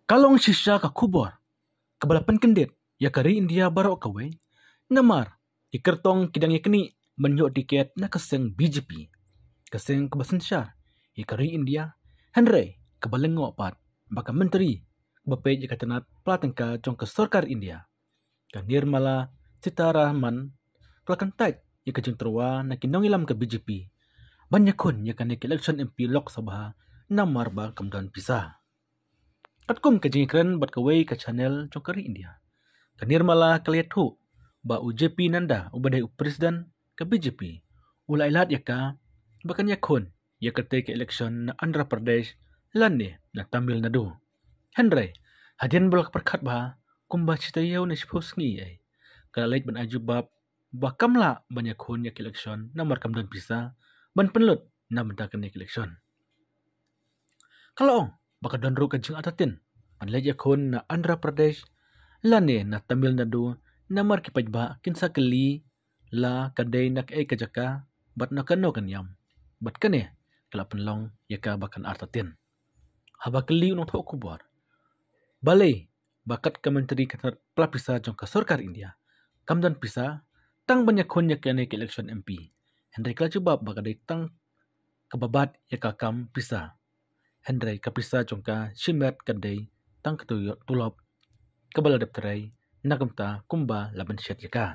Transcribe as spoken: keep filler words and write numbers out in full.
Ka long shisha ka khubor kaba la pynkyndit ïa ka ri India baroh kawei, namar ki kyrtong ki dang ïa knieh ban ïoh tiket na ka seng B J P, ka seng kaba synshar ïa ka ri India, hynrei kaba lyngngoh pat ba ka myntri kaba peit ïa ka tnat pla tyngka jong ka sorkar India, ka Nirmala Sitharaman, ka la kyntait ïa ka jingtyrwa na ki nongïalam ka B J P ban ïakhun ïa kane ka election M P Lok Sabha namar ba kam don pisa. Katkum ka jingkren bad kawei ka channel jong ka ri India, ka Nirmala ka la ïathuh ba u J P Nadda, uba dei u president ka B J P, u la ai lad ïa ka ba kan ïakhun ïa katei ka election na Andhra Pradesh lane na Tamil Nadu. Hynrei hadien ba la pyrkhat bha kumba shi taïew ne shiphew sngi ei, ka la leit ban ai jubab ba kam lah ban ïakhun ïa ka election namar kam don pisa ban pynlut na bynta kane ka election. Ka la ong ba ka don ruh ka jingartatien ban leit ïakhun na Andhra Pradesh lane na Tamil Nadu, namar ki paidbah kin sa kylli la ka dei na kaei ka jaka bad na kano ka niam, bad kane ka la pynlong ïa ka ba kan artatien. Haba kylli u nongthoh khubor balei ba kat ka myntri ka tnat pla pisa jong ka sorkar India kam don pisa tang ban ïakhun ïa kane ka election M P, hynrei ka la jubab ba ka dei tang kaba bat ïa ka kam pisa, hynrei ka pisa jong ka shimet ka dei tang ka tu-, tulop kaba la dep trei na ka bynta kumba la bynshet ïa ka.